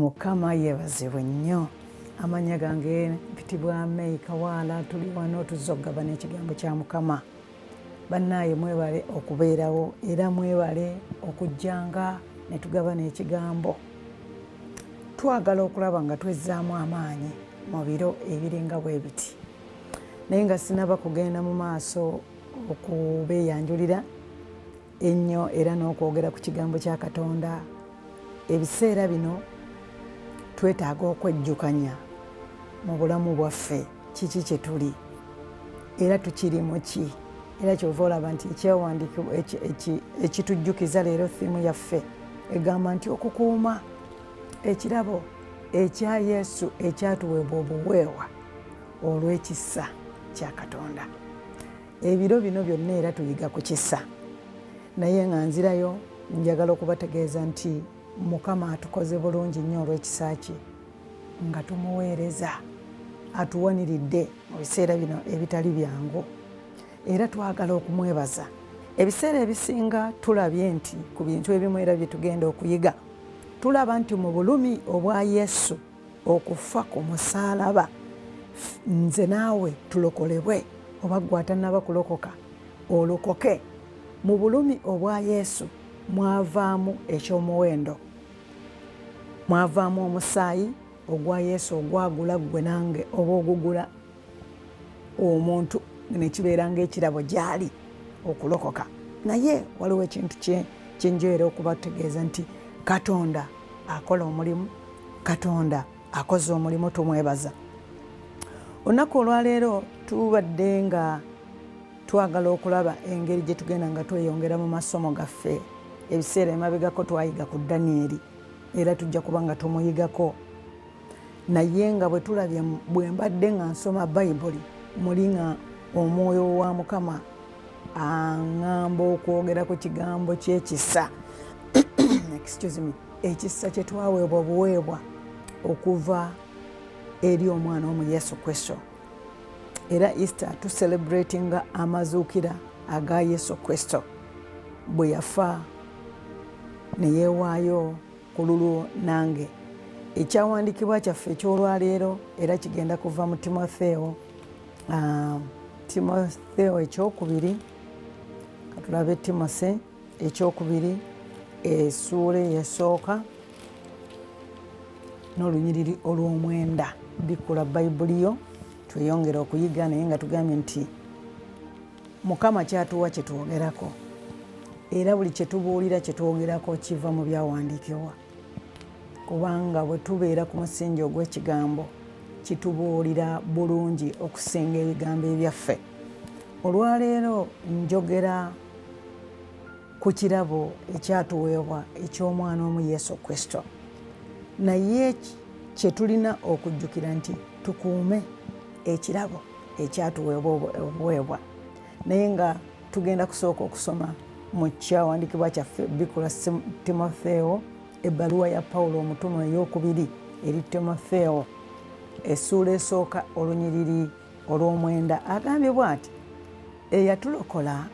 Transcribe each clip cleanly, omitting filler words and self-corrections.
Mukama yeebazibwe nnyo. Amannya gange mpitibwa May Kawaala, tuli wano tuzze okugabana ekigambo kya Mukama. Bannaaye mwebale okubeerawo era mwebale okujjanga ne tugabana ekigambo. Twagala okulaba nga twezzaamu amaanyi mu biro ebiringa bwe biti. Naye nga sinaba kugenda mu maaso okubeeyanjulira ennyo era n'okwogera ku kigambo kya Katonda, ebiseera bino twetaaga okwejjukanya mu bulamu bwaffe kiki kye tuli era tukiri mu ki. Era kyova olaba nti ekyawandiikibwa ekitujjukiza leero thiimu yaffe egamba nti okukuuma ekirabo ekya Yesu ekyatuweebwa obuweewa olw'ekisa kya Katonda. Ebiro bino byonna era tuyiga ku kisa. Naye nga nzirayo njagala okubategeeza nti Mukama atukoze bulungi nnyo olw'ekisa kye nga tumuweereza. Atuwaniridde mu biseera bino ebitali byangu era twagala okumwebaza. Ebiseera ebisinga tulabye nti ku bintu ebimu era bye tugenda okuyiga, tulaba nti mu bulumi obwa Yesu okufa ku musaalaba nze naawe tulokolebwe, oba ggwe atannaba kulokoka olokoke. Mu bulumi obwa Yesu mwavaamu eky'omuwendo, mwavaamu omusaayi ogwa Yesu ogwagula ggwe nange oba ogugula omuntu nekibeera ng'ekirabo gy'ali okulokoka. Naye waliwo ekintu kyenjoyera okubategeeza nti Katonda akola omulimu, Katonda akoze omulimu, tumwebaza. Olunaku olwaleero tubadde nga twagala okulaba engeri gye tugenda nga tweyongera mu masomo gaffe. Ebiseera emabegako twayiga ku Danyeri era tujja kuba nga tumuyigako. Naye nga bwe tulabye, bwe mbadde nga nsoma Bayibuli muli nga omwoyo wa Mukama aŋŋamba okwogera ku kigambo ky'ekisa. Excuse me. Ekisa kye twaweebwa obuweebwa okuva eri omwana omu Yesu Kristo. Era Easter tucelebratinga amazuukira aga Yesu Kristo bwe yafa ne yeewaayo ku lulwo nange. Ekyawandiikibwa kyaffe eky'olwaleero era kigenda kuva mu Timotheo, Timotheo ekyokubiri, katulabe Timothy ekyokubiri essuula eyasooka n'olunyiriri olw'omwenda. Bikkula Bayibuli yo tweyongere okuyiga, naye nga tugambye nti Mukama kyatuwa kye twogerako era buli kye tubuulira kye twogerako kiva mu byawandiikibwa, kubanga bwe tubeera ku musingi ogw'ekigambo kitubuulira bulungi okusinga ebigambo ebyaffe. Olwaleero njogera ku kirabo ekyatuweebwa eky'omwana omu Yesu Kristo, naye kye tulina okujjukira nti tukuume ekirabo ekyatuweebwa obuweebwa. Naye nga tugenda kusooka okusoma mu kyawandiikibwa kyaffe Bikula Timotheo, ebbaluwa ya Pawulo omutume ey'okubiri eri Timotheo, essuula esooka olunyiriri olw'omwenda, agambye bw'ati: eyatulokola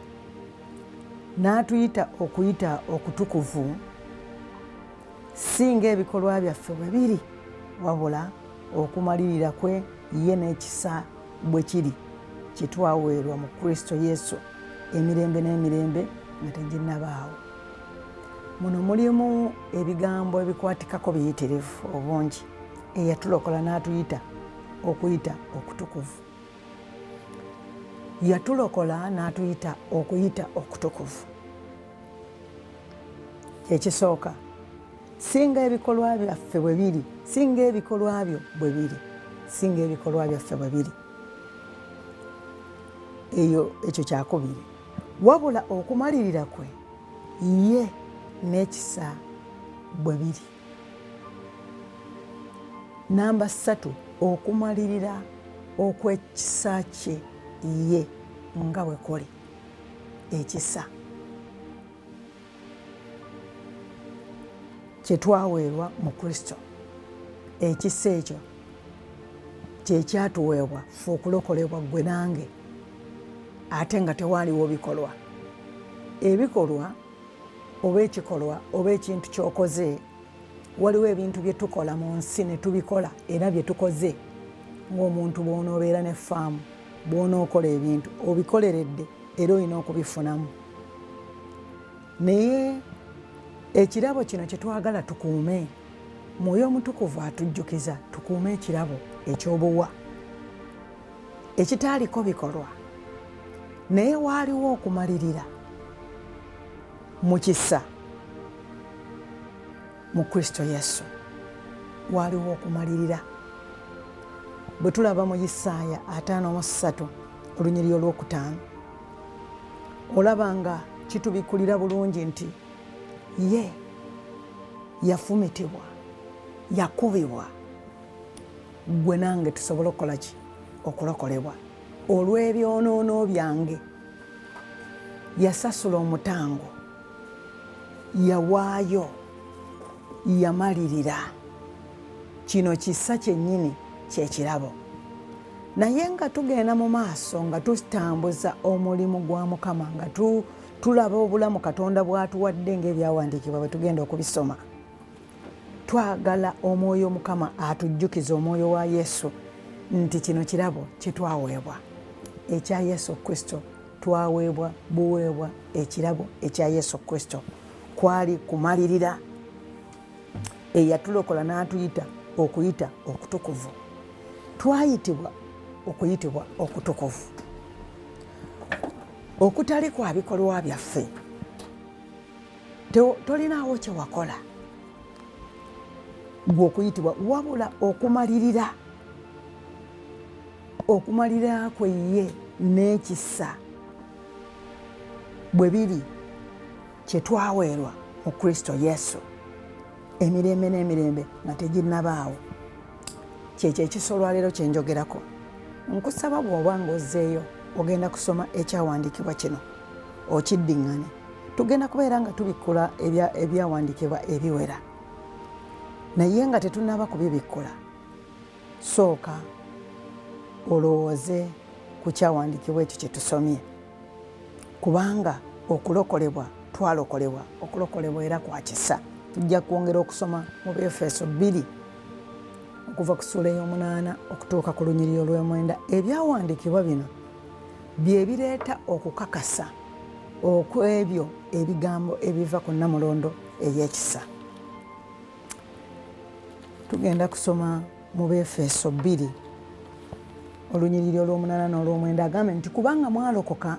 n'atuyita okuyita okutukuvu, si ng'ebikolwa byaffe bwe biri, wabula okumalirira kwe ye n'ekisa bwe kiri kye twaweerwa mu Kristo Yesu emirembe n'emirembe nga teginnabaawo. Muno mulimu ebigambo ebikwatikako biyitirivu obungi. Eyatulokola n'atuyita okuyita okutukuvu. Yatulokola n'atuyita okuyita okutukuvu. Ekisooka, singa ebikolwa byaffe bwe biri, singa ebikolwa byo bwe biri, singa ebikolwa byaffe bwe biri. Eyo ekyo kyakubiri. Wabula okumalirira kwe ye n'ekisa bwe biri. Namba 3, okumalirira okw'ekisa kye ye nga bwe kuli ekisa kye twaweerwa mu Kristo. Ekisa ekyo kye kyatuweebwa ffe okulokolebwa ggwe nange, ate nga tewaaliwo bikolwa. Ebikolwa oba ekikolwa oba ekintu ky'okoze Waliwo ebintu bye tukola mu nsi ne tubikola era bye tukoze ng'omuntu bw'onoobeera ne faamu, bw'onookola ebintu obikoleredde era olina okubifunamu. Naye ekirabo kino kye twagala tukuume, Mwoyo Omutukuvu atujjukiza tukuume ekirabo eky'obuwa ekitaaliko bikolwa, naye waaliwo okumalirira mu kisa mu Kristo Yesu. Waaliwo okumalirira. Bwe tulaba mu Isaaya 53 olunyiriri olwokutaano, olaba nga kitubikkulira bulungi nti ye yafumitibwa, yakubibwa, ggwe nange tusobole okukola ki? Okulokolebwa. Olw'ebyonoono byange yasasula omutango, yawaayo, yamalirira. Kino kisa kyennyini ky'ekirabo. Naye nga tugenda mu maaso nga tutambuza omulimu gwa Mukama, nga tulaba obulamu Katonda bw'atuwadde ng'ebyawandiikibwa bwe tugenda okubisoma, twagala omwoyo Mukama atujjukize, omwoyo wa Yesu, nti kino kirabo kye twaweebwa ekya Yesu Kristo. Twaweebwa buweebwa ekirabo ekya Yesu Kristo. Kwali kumalirira eyatulokola n'atuyita okuyita okutukuvu. Twayitibwa okuyitibwa okutukuvu okutali kwa bikolwa byaffe. Tolinaawo kye wakola gwe okuyitibwa, wabula okumalirira, okumalirira kwe ye n'ekisa bwe biri kye twaweerwa mu Kristo Yesu emirembe n'emirembe nga teginnabaawo. Kyekyo ekisa olwaleero kye njogerako. Nkusaba bw'oba ng'ozzeeyo ogenda kusoma ekyawandiikibwa kino okiddiŋŋane. Tugenda kubeera nga tubikkula ebyawandiikibwa ebiwera, naye nga tetunnaba kubibikkula, sooka olowooze ku kyawandiikibwa ekyo kye tusomye, kubanga okulokolebwa twalokolebwa, okulokolebwa era kwa kisa. Tujja kwongera okusoma mu Befeso 2 okuva ku ssuula ey'omunaana okutuuka ku lunyiriri olw'omwenda. Ebyawandiikibwa bino bye bireeta okukakasa okw'ebyo ebigambo ebiva ku nnamulondo ey'ekisa. Tugenda kusoma mu Befeso 2 olunyiriri olw'omunaana n'olw'omwenda, agambe nti kubanga mwalokoka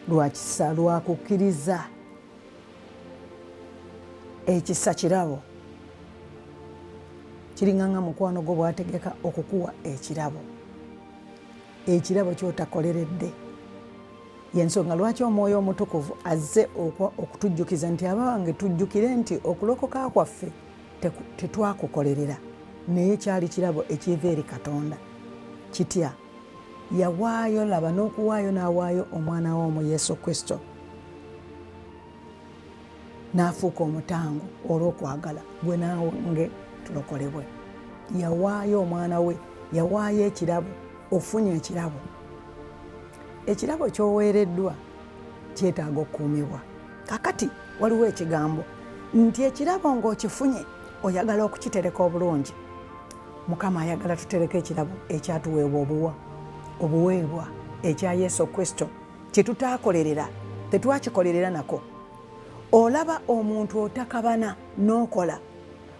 lwa kisa, lwa kukkiriza. Ekisa kirabo, kiringa nga mukwano gwo bw'ategeka okukuwa ekirabo, ekirabo ky'otakoleredde. Yensonga lwaki Omwoyo Omutukuvu azze okutujjukiza nti abange tujjukire nti okulokoka kwaffe tetwakukolerera, naye kyali kirabo ekiva eri Katonda. Kitya? Yawaayo, laba n'okuwaayo, n'awaayo omwana we omu Yesu Kristo, n'afuuka omutango olw'okwagala gwe nange tulokolebwe. Yawaayo omwana we, yawaayo ekirabo. Ofunye ekirabo, ekirabo ky'oweereddwa kyetaaga okukuumibwa. Kakati waliwo ekigambo nti ekirabo ng'okifunye oyagala okukitereka obulungi. Mukama ayagala tutereke ekirabo ekyatuweebwa obuwa, obuweebwa ekya Yesu Kristo kye tutaakolerera, tetwakikolerera nako. Olaba omuntu otakabana n'okola,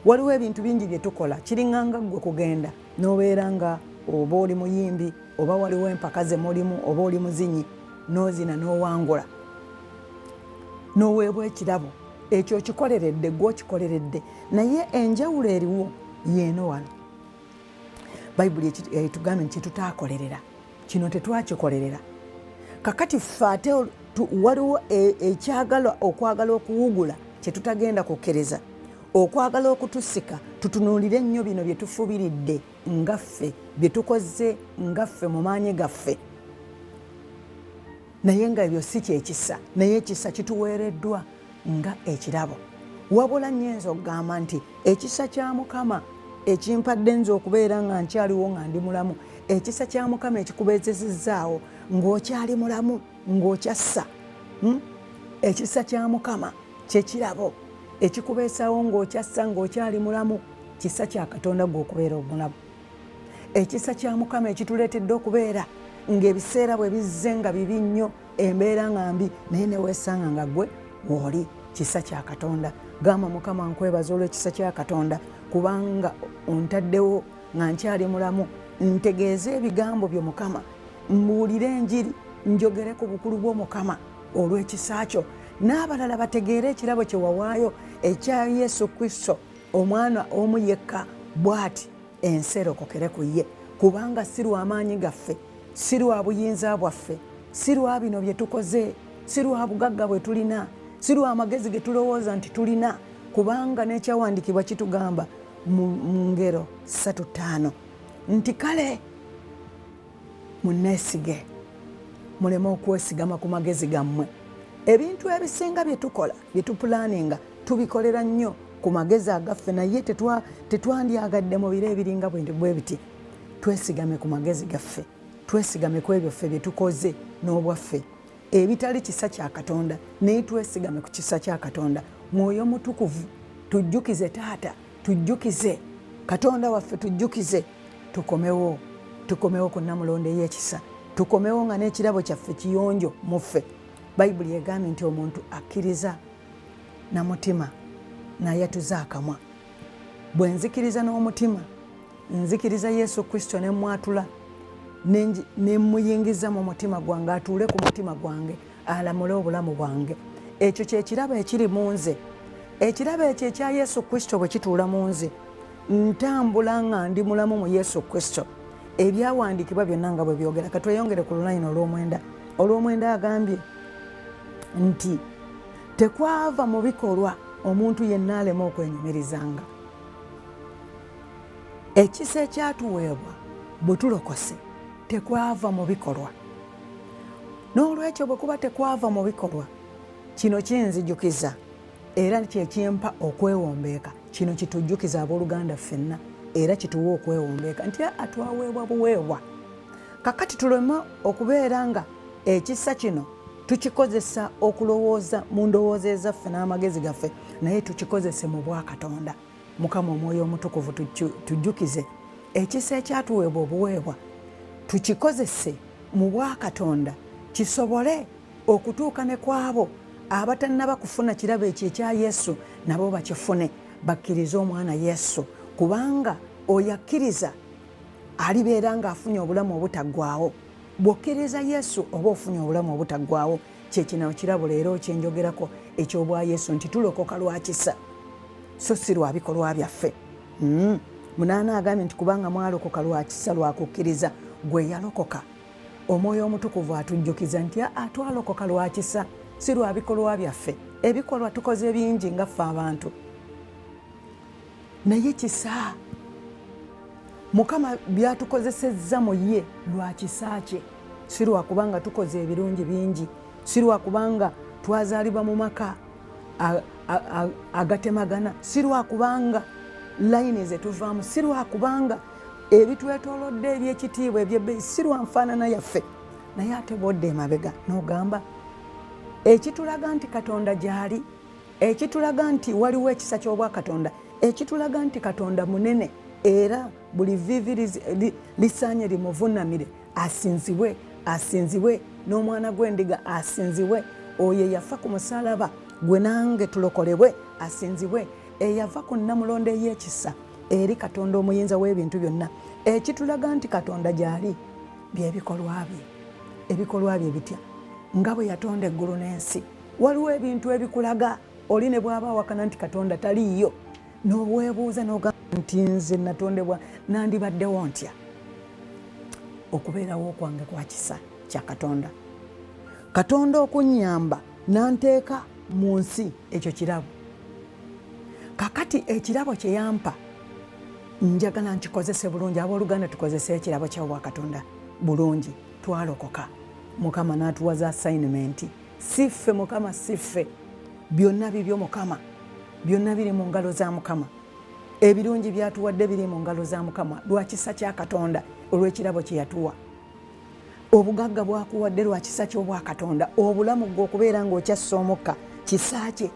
waliwo ebintu bingi bye tukola, kiringanga ggwe kugenda n'obeera nga oba oli muyimbi, oba waliwo empaka ze mulimu, oba oli muzinyi n'ozina n'owangula n'oweebwa ekirabo ekyo, okikoleredde gwe okikoleredde. Naye enjawulo eriwo yeeno wano, Bayibuli etugambye nti kyetutaakolerera kino tetwakikolerera. Kakati ffe ate waliwo ekyagala okwagala okuwugula kyetutagenda kukkiriza, okwagala okutusika tutunuulire ennyo bino bye tufubiridde nga ffe, bye tukoze nga ffe mu maanyi gaffe, naye nga ebyo si kyekisa. Naye ekisa kituweereddwa nga ekirabo. Wabula nnyinza okugamba nti ekisa kya Mukama ekimpadde nze okubeera nga nkyaliwo nga ndi mulamu, ekisa kya Mukama ekikubeezezezzaawo ng'okyali mulamu, ng'okyassa, Ekisa kya Mukama kyekirabo Ekikubeesaawo ng'okyassa ng'okyali mulamu, kisa kya Katonda gwe okubeera omulamu. Ekisa kya Mukama ekituleetedde okubeera ng'ebiseera bwe bizze nga bibi nnyo, embeera nga mbi, naye ne weesanga nga ggwe w'oli. Kisa kya Katonda. Gamba Mukama, nkwebaza olw'ekisa kya Katonda, kubanga ontaddewo nga nkyali mulamu, ntegeeze ebigambo byo Mukama, mbuulire enjiri, njogere ku bukulu bw'Omukama olw'ekisa kyo, n'abalala bategeere ekirabo kye wawaayo ekya Yesu Kristo, omwana omu yekka, bw'ati ensi erokokere ku ye. Kubanga si lwa maanyi gaffe, si lwa buyinza bwaffe, si lwa bino bye tukoze, si lwa bugagga bwe tulina, si lwa magezi ge tulowooza nti tulina, kubanga n'ekyawandiikibwa kitugamba mu ngero 3:5 nti kale munneesige, muleme okwesigama ku magezi gammwe. Ebintu ebisinga bye tukola, bye tupulaninga, tubikolera nnyo ku magezi agaffe, naye tetwandyagadde mu biro ebiringa bwe biti twesigame ku magezi gaffe, twesigame ku ebyo ffe bye tukoze n'obwaffe ebitali kisa kya Katonda, naye twesigame ku kisa kya Katonda. Mwoyo Mutukuvu tujjukize, Taata tujjukize, Katonda waffe tujjukize, tukomewo, tukomewo ku nnamulondo ey'ekisa, tukomewo nga n'ekirabo kyaffe kiyonjo mu ffe. Bayibuli egambye nti omuntu akkiriza na mutima n'ayatuza akamwa. Bwe nzikiriza n'omutima, nzikiriza Yesu Kristo ne mmwatula, ne mmuyingiza mu mutima gwange, atuule ku mutima gwange, alamule obulamu bwange. Ekyo kye kirabo ekiri mu nze. Ekirabo ekyo ekya Yesu Kristo bwe kituula mu nze, ntambula nga ndi mulamu mu Yesu Kristo. Ebyawandiikibwa byonna nga bwe byogera. Ka tweyongere ku lulayini olw'omwenda. Olw'omwenda agambye nti tekwava mu bikolwa omuntu yenna aleme okwenyumirizanga. Ekisa ekyatuweebwa bwe tulokose tekwava mu bikolwa. N'olwekyo bwe kuba tekwava mu bikolwa, kino kinzijukiza era kye kimpa okwewombeeka. Kino kitujjukiza abooluganda ffenna era kituwa okwewombeeka nti atwaweebwa buweebwa. Kakati tuleme okubeera nga ekisa kino tukikozesa okulowooza mu ndowooza ezaffe n'amagezi gaffe, naye tukikozese mu bwa Katonda. Mukama Omwoyo Omutukuvu tujjukize ekisa ekyatuweebwa obuweebwa, tukikozese mu bwa Katonda, kisobole okutuuka ne kwabo abatannaba kufuna kirabo ekyo ekya Yesu, nabo bakifune, bakkirize omwana Yesu, kubanga oyo akkiriza alibeera ng'afunye obulamu obutaggwaawo. Bw'okkiriza Yesu oba ofunye obulamu obutaggwaawo. Kye kino kirabo leero kye njogerako eky'obwa Yesu, nti tulokoka lwa kisa so si lwa bikolwa byaffe. 8 agambye nti kubanga mwalokoka lwa kisa lwa kukkiriza. Gwe yalokoka, Omwoyo Omutukuvu atujjukiza nti twalokoka lwa kisa si lwa bikolwa byaffe. Ebikolwa tukoze bingi nga ffe abantu, naye kisa Mukama byatukozesezza mu ye lwa kisa kye, si lwa kubanga tukoze ebirungi bingi, si lwa kubanga twazaalibwa mu maka agatemagana, si lwa kubanga layini ze tuvaamu, si lwa kubanga ebitwetoolodde eby'ekitiibwa eby'ebbeeyi, si lwa nfaanana yaffe. Naye ate bw'odda emabega n'ogamba ekitulaga nti Katonda gy'ali, ekitulaga nti waliwo ekisa ky'obwakatonda, ekitulaga nti Katonda munene era buli viivi lisaanye limuvunamire, asinzibwe, asinzibwe n'omwana gw'endiga asinzibwe, oyo eyafa ku musalaba gwe nange tulokolebwe asinzibwe, eyava ku nnamulondo ey'ekisa eri Katonda omuyinza w'ebintu byonna. Ekitulaga nti Katonda gy'ali byebikolwa bye. Ebikolwa bye bitya? Nga bwe yatonda eggulu n'ensi. Waliwo ebintu ebikulaga oli ne bw'aba awakana nti Katonda taliiyo, n'obwebuuza n'ogamba nti nze natondebwa nandibaddewo ntya? Okubeerawo kwange kwa kisa kya Katonda. Katonda okunnyamba n'anteeka mu nsi, ekyo kirabo. Kakati ekirabo kye yampa njagala nkikozese bulungi. Abooluganda, tukozese ekirabo ky'obwakatonda bulungi. Twalokoka, Mukama n'atuwa za assignment. Si ffe Mukama, si ffe, byonna bibyo Mukama, byonna biri mu ngalo za Mukama. Ebirungi byatuwadde biri mu ngalo za Mukama lwa kisa kya Katonda, olw'ekirabo kye yatuwa. Obugagga bwakuwadde lwa kisa ky'obwakatonda. Obulamu gwe okubeera ng'okyassa omukka kisa kye.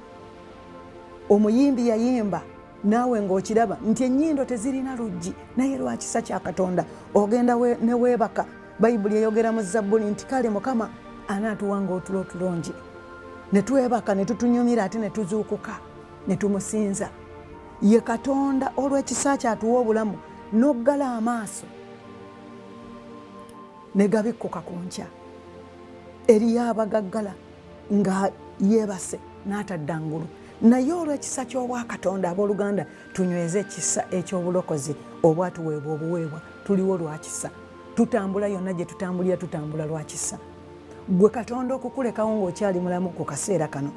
Omuyimbi yayimba naawe ng'okiraba nti ennyindo tezirina luggi, naye lwakisa kya Katonda ogenda ne weebaka. Bayibuli eyogera mu Zabbuli nti kale Mukama anaatuwanga otulo otulungi, ne twebaka ne tutunyumira, ate ne tuzuukuka ne tumusinza. Ye Katonda olw'ekisa kye atuwa obulamu, n'oggala amaaso ne gabikkuka ku nkya. Eriyo abagaggala nga yeebase n'atadda ngulu, naye olw'ekisa ky'Obwakatonda. Abooluganda, tunyweze ekisa eky'obulokozi obwatuweebwa obuweebwa. Tuliwo lwakisa, tutambula yonna gye tutambulira, tutambula lwakisa. Gwe Katonda okukulekawo ng'okyali mulamu ku kaseera kano,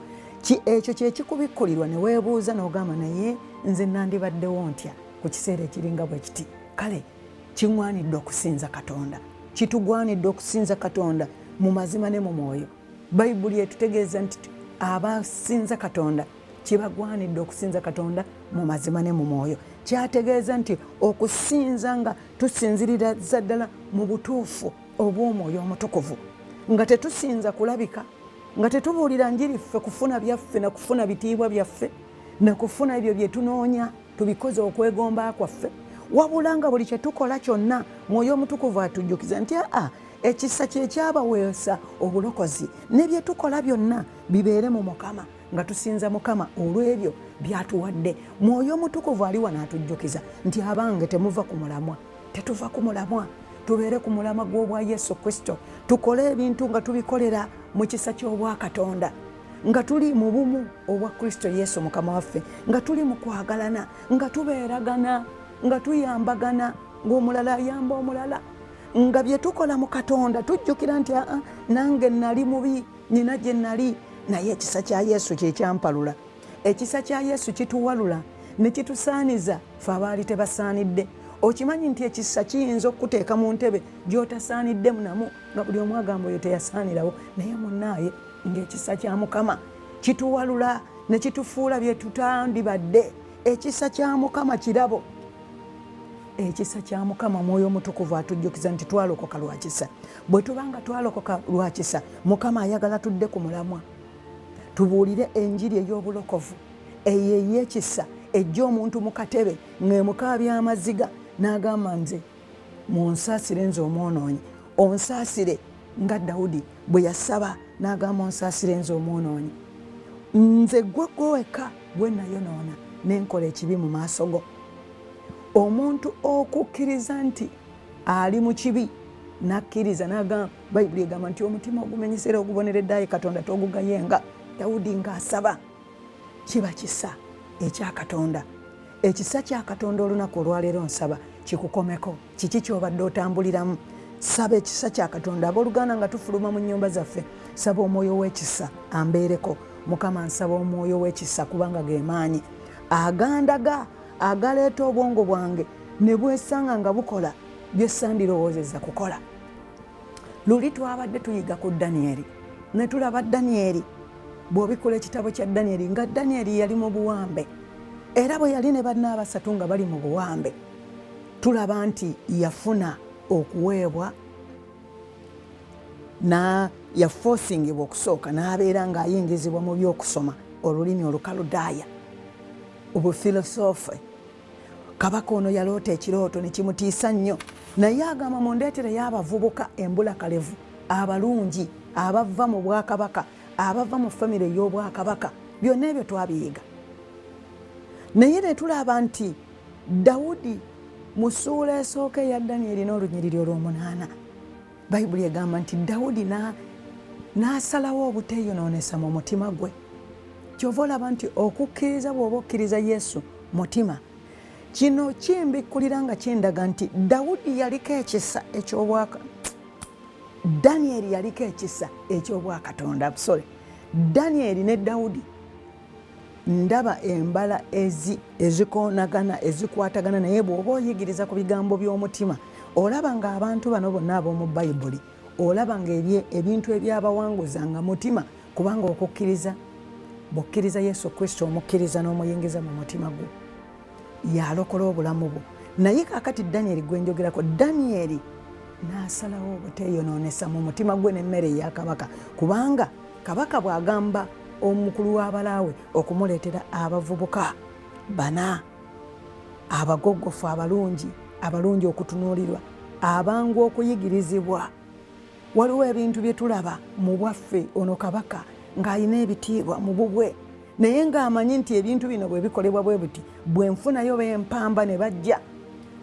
ekyo kyekikubikkulirwa ne weebuuza n'ogamba, naye nze nandibaddewo ntya ku kiseera ekiringa bwe kiti? Kale kiŋŋwanidde okusinza Katonda, kitugwanidde okusinza Katonda mu mazima ne mu mwoyo. Bayibuli etutegeeza nti abasinza Katonda kibagwanidde okusinza Katonda mu mazima ne mu mwoyo. Kyategeeza nti okusinza nga tusinzirira ddala mu butuufu obw'Omwoyo Omutukuvu, nga tetusinza kulabika, nga tetubuulira njiri ffe kufuna byaffe na kufuna bitiibwa byaffe na kufuna ebyo bye tunoonya tubikoze okwegomba kwaffe, wabula nga buli kye tukola kyonna Mwoyo Omutukuvu atujjukiza nti aa, ekisa kye kyabaweesa obulokozi, ne bye tukola byonna bibeere mu Mukama, nga tusinza Mukama olw'ebyo byatuwadde. Mwoyo Omutukuvu ali wano atujjukiza nti abange, temuva ku mulamwa, tetuva ku mulamwa, tubeere ku mulamwa gw'obwa Yesu Kristo, tukole ebintu nga tubikolera mu kisa ky'Obwakatonda, nga tuli mu bumu obwa Kristo Yesu Mukama waffe, nga tuli mu kwagalana, nga tubeeragana, nga tuyambagana, ng'omulala ayamba omulala, nga bye tukola mu Katonda tujjukira nti aa, nange nali mubi, nina gye nali, naye ekisa kya Yesu kye kyampalula. Ekisa kya Yesu kituwalula ne kitusaaniza fe abaali tebasaanidde. Okimanyi nti ekisa kiyinza okukuteeka mu ntebe gy'otasaanidde namu, nga buli omu agamba oyo teyasaanirawo, naye munnaaye ng'ekisa kya Mukama kituwalula ne kitufuula bye tutandibadde. Ekisa kya Mukama kirabo. Ekisa kya Mukama, Mwoyo Omutukuvu atujjukiza nti twalokoka lwa kisa. Bwe tuba nga twalokoka lwa kisa, Mukama ayagala tudde ku mulamwa, tubuulire enjiri ey'obulokovu, eyo ey'ekisa ejja omuntu mu katebe ng'emukaabya amaziga n'agamba, nze munsaasire, nze omwonoonyi, onsaasire, nga Dawudi bwe yasaba n'agamba, onsaasire nze omwonoonyi, nze gwe gwe wekka gwe nayonoona ne nkola ekibi mu maaso go. Omuntu okukkiriza nti ali mu kibi nakkiriza n'agamba, Bayibuli egamba nti omutima ogumenyesa era oguboneredde ayi Katonda togugayenga. Dawudi ng'asaba, kiba kisa ekya Katonda. Ekisa kya Katonda olunaku olwaleero nsaba kikukomeko. Kiki ky'obadde otambuliramu? Saba ekisa kya Katonda. Abooluganda, nga tufuluma mu nnyumba zaffe, saba omwoyo w'ekisa ambeereko. Mukama, nsaba omwoyo w'ekisa, kubanga ge maanyi agandaga agaleeta obwongo bwange ne bwesanga nga bukola bye sandirowoozezza kukola. Luli twabadde tuyiga ku Danyeri ne tulaba Danyeri, bw'obikula ekitabo kya Danyeri, nga Danyeri yali mu buwambe, era bwe yali ne banne abasatu nga bali mu buwambe, tulaba nti yafuna okuweebwa na yafoosingibwa okusooka n'abeera ng'ayingizibwa mu by'okusoma olulimi Olukaludaaya, obufilosofe. Kabaka ono yaloota ekirooto ne kimutiisa nnyo, naye agamba, mundeetereyo abavubuka embulakalevu abalungi abava mu bwakabaka, abava mu famire ey'obwakabaka. Byonna ebyo twabiyiga, naye ne tulaba nti Dawudi mu ssuula esooka eya Danyeri n'olunyiriri olw'omunaana, Bayibuli egamba nti Dawudi n'asalawo obuteeyonoonesa mu mutima gwe. Kyova olaba nti okukkiriza, bw'oba okkiriza Yesu mutima, kino kimbikkulira nga kindaga nti Dawudi yaliko ekisa eky'obwaka, Danyeri yaliko ekisa eky'Obwakatonda. Sorry, Danyeri ne Dawudi, ndaba embala ezikoonagana, ezikwatagana. Naye bw'oba oyigiriza ku bigambo by'omutima, olaba ng'abantu bano bonna ab'omu Bayibuli, olaba nga ebintu ebyabawanguza nga mutima, kubanga okukkiriza, bw'okkiriza Yesu Kristo, omukkiriza n'omuyingiza mu mutima gwo, yalokola obulamu bwo. Naye kaakati Danyeri gwe njogerako, Danyeri n'asalawo obuteeyonoonesa mu mutima gwe n'emmere eya kabaka, kubanga kabaka bw'agamba omukulu w'abalaawe okumuleetera abavubuka bana abagoggofu abalungi, abalungi okutunuulirwa, abangu okuyigirizibwa. Waliwo ebintu bye tulaba mu bwaffe, ono kabaka ng'alina ebitiibwa mu bubwe, naye ng'amanyi nti ebintu bino bwe bikolebwa bwe buti, bwe nfunayo bempamba ne bajja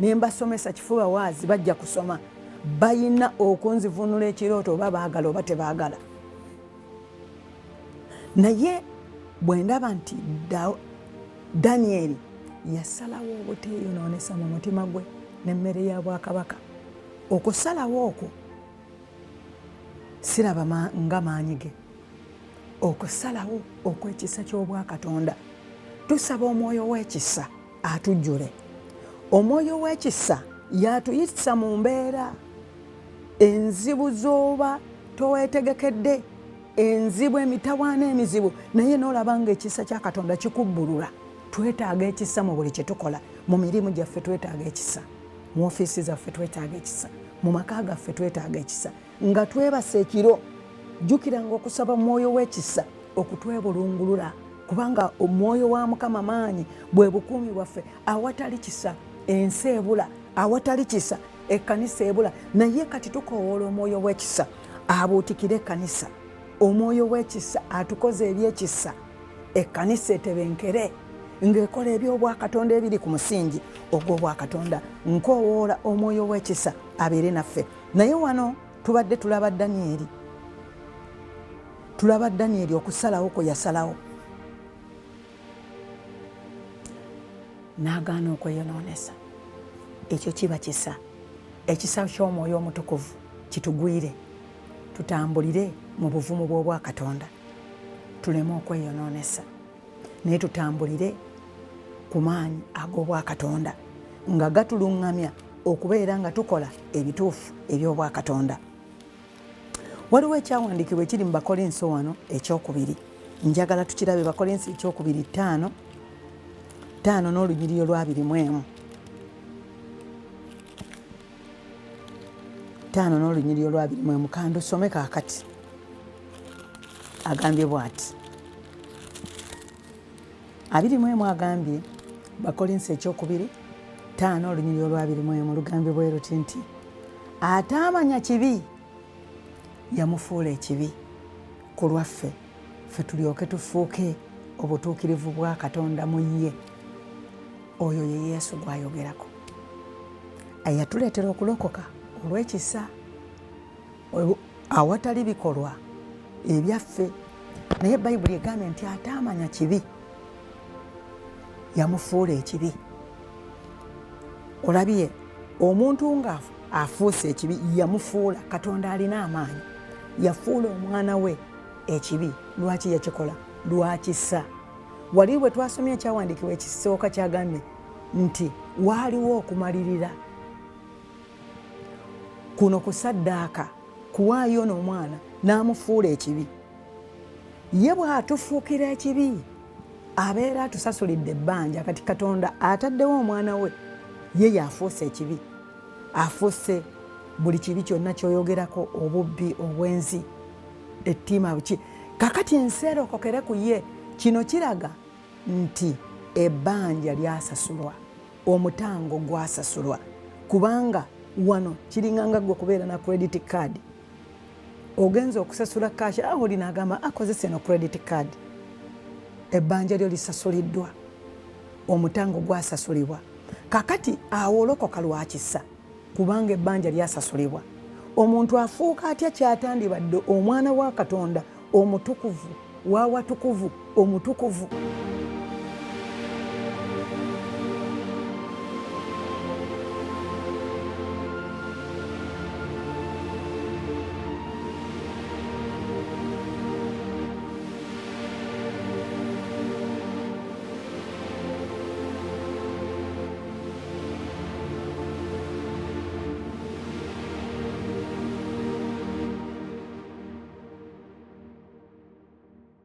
ne mbasomesa kifuba waazi, bajja kusoma, balina okunzivunula ekirooto oba baagala oba tebaagala. Naye bwe ndaba nti Danyeri yasalawo obuteeyonoonesa mu mutima gwe n'emmere ya bwakabaka, okusalawo okwo siraba nga maanyi ge, okusalawo okw'ekisa ky'obwakatonda. Tusaba omwoyo w'ekisa atujjule. Omwoyo w'ekisa yatuyisa mu mbeera enzibu z'oba toweetegekedde, enzibu, emitawaana emizibu, naye n'olaba ng'ekisa kya Katonda kikubbulula. Twetaaga ekisa mu buli kye tukola. Mu mirimu gyaffe twetaaga ekisa, mu ofiisi zaffe twetaaga ekisa, mu maka gaffe twetaaga ekisa. Nga twebase ekiro, jjukiranga okusaba omwoyo w'ekisa okutwebulungulula, kubanga omwoyo wa Mukama maanyi, bwe bukuumi bwaffe. Awatali kisa ensi ebula, awatali kisa ekkanisa ebula. Naye kati tukoowoola omwoyo w'ekisa abuutikire ekkanisa, omwoyo w'ekisa atukoze ebyekisa, ekkanisa etebenkere ng'ekola eby'obwakatonda ebiri ku musingi ogw'obwakatonda. Nkoowoola omwoyo w'ekisa abeere naffe. Naye wano tubadde tulaba Danyeri, tulaba Danyeri okusalawo kwe yasalawo n'agaana okweyonoonesa. Ekyo kiba kisa. Ekisa ky'omwoyo omutukuvu kitugwire, tutambulire mu buvumu bw'obwakatonda, tuleme okweyonoonesa, naye tutambulire ku maanyi ag'obwakatonda nga gatuluŋŋamya okubeera nga tukola ebituufu eby'obwakatonda. Waliwo ekyawandiikibwa ekiri mu Bakolinso wano ekyokubiri, njagala tukirabe. Bakolinso ekyokubiri 5:5 n'olunyiriri olwabiri mu emu, 5 n'olunyiriri olwabiri mu emu. Kandusome kaakati. Agambye bw'ati, 21 agambye, Bakolinso ekyokubiri 5 olunyiriri olwabiri mu emu lugambye bwe luti nti, ataamanya kibi yamufuula ekibi ku lwaffe, ffe tulyoke tufuuke obutuukirivu bwa Katonda mu ye. Oyo ye Yesu gw'ayogerako, eyatuleetera okulokoka olw'ekisa awatali bikolwa ebyaffe. Naye Bayibuli egambye nti ataamanya kibi yamufuula ekibi. Olabye omuntu nga afuuse ekibi, yamufuula. Katonda alina amaanyi, yafuula omwana we ekibi. Lwaki yakikola? Lwakisa. Wali bwe twasomye ekyawandiikibwa ekisooka kyagambye nti waaliwo okumalirira kuno kusaddaaka kuwaayo n'omwana n'amufuula ekibi. Ye bw'atufuukira ekibi abeera atusasulidde ebbanja. Kati Katonda ataddewo omwana we, ye yafuuse ekibi, afuuse buli kibi kyonna kyoyogerako, obubbi, obwenzi, ettima, buki. Kakati ensi erokokere ku ye. Kino kiraga nti ebbanja lyasasulwa, omutango gwasasulwa, kubanga wano kiringanga gwe kubeera na credit card, ogenza okusasula cash, awo oli n'agamba akozesa eno credit card. Ebbanja lyo lisasuliddwa, omutango gwasasulibwa. Kakati awo olokoka lwakisa, kubanga ebbanja lyasasulibwa. Omuntu afuuka atya kyatandibadde omwana wa Katonda omutukuvu wawatukuvu omutukuvu?